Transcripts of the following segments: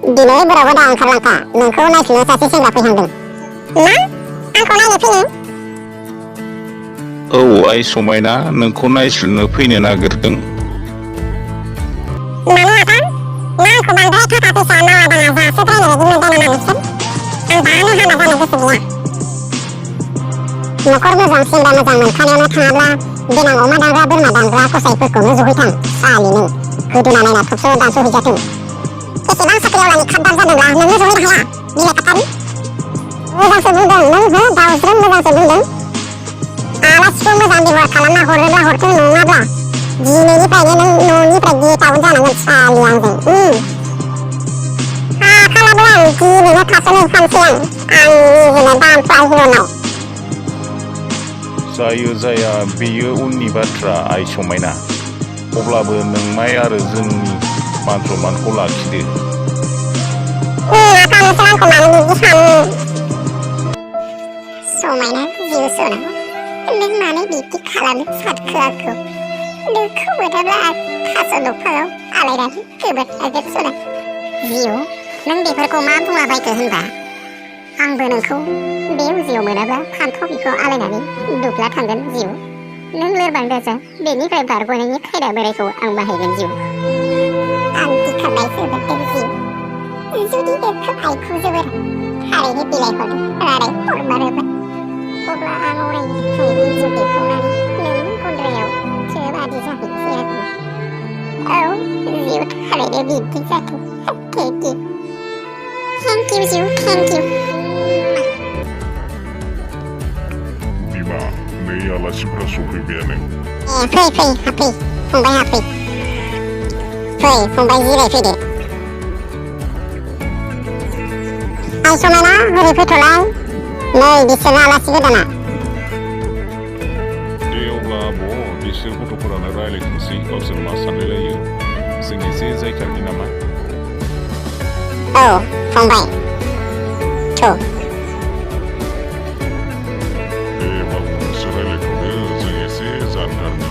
दिनै बोरावबो दा ओंखारलांखा नोंखौ नायफिननो सासे सेंग्रा फैहांदों। मा? आंखौ नायनो फैनो? औ आइ समायना नोंखौ नायस्लुनो फैनो नागिरदों। मानो आफा? मा आंखौ बांद्राय थाखा फैसा मावा दाङा जासोद्रायनाय बायदि मोनदों नामा नोंसोर? आं दानो हाबा जानो गोसो गैया। न'खर मोजां सेंग्रा मोजां मोनखानायावनो थाङाब्ला देनां अमा दानग्रा बोरमा दानग्रा कसाइफोरखौनो जहैथां सालिनो गोदोना नायना थबस' दानस'हैजाथों। एसेबां साख्रिआवलानि खाबदार जादोंब्ला नोंनो जहैनो हाया बिलाइ खाथारि। मोजांसो बुंदों नों हो दाउज्रोम मोजांसो बुंदों। आलासिखौ मोजां बेबहार खालामना हरोब्ला हरथों नङाब्ला दिनैनिफ्रायनो नों न'निफ्राय गेटाउन जानांगोन सालि आंजों। हाखालाबो आं दिनैनो थाथ'नो ओंखारसै आं आंनि दामफा हिर'नाव। जायो जाया बेयो उननि बाथ्रा आइ समायना। अब्लाबो नोंमाइ आरो जोंनि मान सनमानखौ लाखिदो। आफा नोंसोर आंखौ मानो बिदि सानो? समायना जिउ सना नों मानो बिदि खालामनो सानखो आंखौ? नोंखौ मोनाब्ला आं थास' दंफाङाव आलायनानै गोबोर थागोन सना। जिउ नों बेफोरखौ मा बुंलाबायखो होनबा? आंबो नोंखौ बे उजियाव मोनाब्ला फान्थाव बिखौ आलायनानै दुब्ला थांगोन जिउ। नों लोरबां दाजा बेनिफ्राय बारग'नायनि खायदा बोरायखौ आं बाहायगोन जिउ। आं गिखांनायसो मोनदों जिउ। जुदि नोंखौ आइखौ जोबोर थारैनो बिलाइ हरनो रादाय हरमारोब्ला अब्ला आं अरायनि थाखाय मिन्जु दैखावनानै नोंनि गन्द्रायाव थोबादि जाहैनोसै आरोना। औ जिउ थारैनो बिब्दि जाथों। थेंक इउ जिउ थेंक इउ। बिमा नै आलासिफोरा सफैबायानो। फै हाफै फंबाय हाफै। फै फंबाय जिरायफैदो। आइ समायना हरै फैथ'लाय नै बिसोरनो आलासि गोदाना। दे अब्ला आब' बिसोर गथ'फोरानो रायज्लायथोंसै गावसोर मा सानलायलायो। जों एसे जायखानि नामा? औ फंबाय थ' दे बाबु नोंसोर रायज्लायथ'दो जों एसे जानगारनि।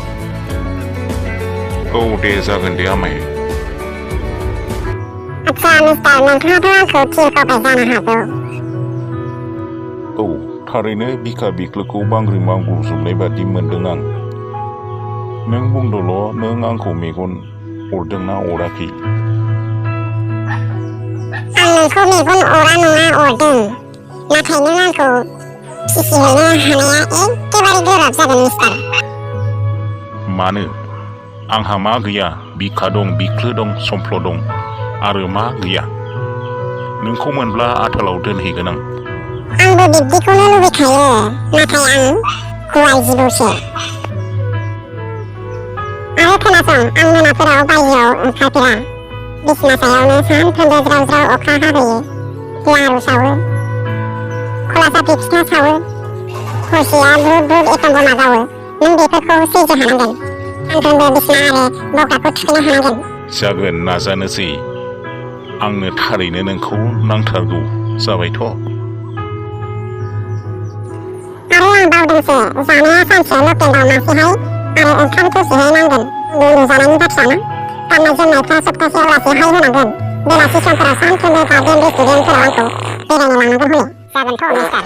औ दे जागोन दे आमाय। आच्छा मिस्टार नोंथाङाथ' आंखौ थिनखावबाय जानो हागौ। औ थारैनो बिखा बिख्लोखौ बांग्रि मावग्लुंजोबनाय बादि मोनदों आं। नों बुंदोल' नों आंखौ मेगन अरदोंना अराखै? आं नोंखौ मेगन अरा नङा अरदों। नाथाय नों आंखौ फिसिहैनो हानाया एखेबारे गोब्राब जागोन मिस्टार। मानो? आंहा मा गैया? बिखा दं बिख्लो दं समफ्ल दं आरो मा गैया? नोंखौ मोनब्ला आथालाव दोनहैगोन आं। आंबो बिब्दिखौनो लुबैखायो नाथाय आं गुवाय जिबौसो। आरो खोनासं आं मोनाफोराव बायजोआव ओंखारफेरा। बिसना सायावनो सानफ्रोमबो ज्राव ज्राव अखा हाहोयो। लारु सावो खला साफ्रि फिथा सावो हरसेया ब्रुद ब्रुद एटम बमा गावो। नों बेफोरखौ सैज्य हानांगोन। सानफ्रोमबो बिसना आरो बग्राखौ थुखैनो हानांगोन। जागोन नाजानोसै। आंनो थारैनो नोंखौ नांथारगौ जाबायथ'। आरो आं बावदोंसो जानाया सानसेयाव लकेल दाउ मासेहाय आरो ओंखाम थोरसिहाय नांगोन। उन्दुजानायनि बाथ्रा ना? गाननाय जोमनायफ्रा सप्तासेयाव लासेहाय होनांगोन। बेलासि समफोराव सानफ्रोमबो गार्डेन रेस्टुरेन्टफोराव आंखौ बेरायनो लांनांगोन हले। जागोनथ' मिस्टार।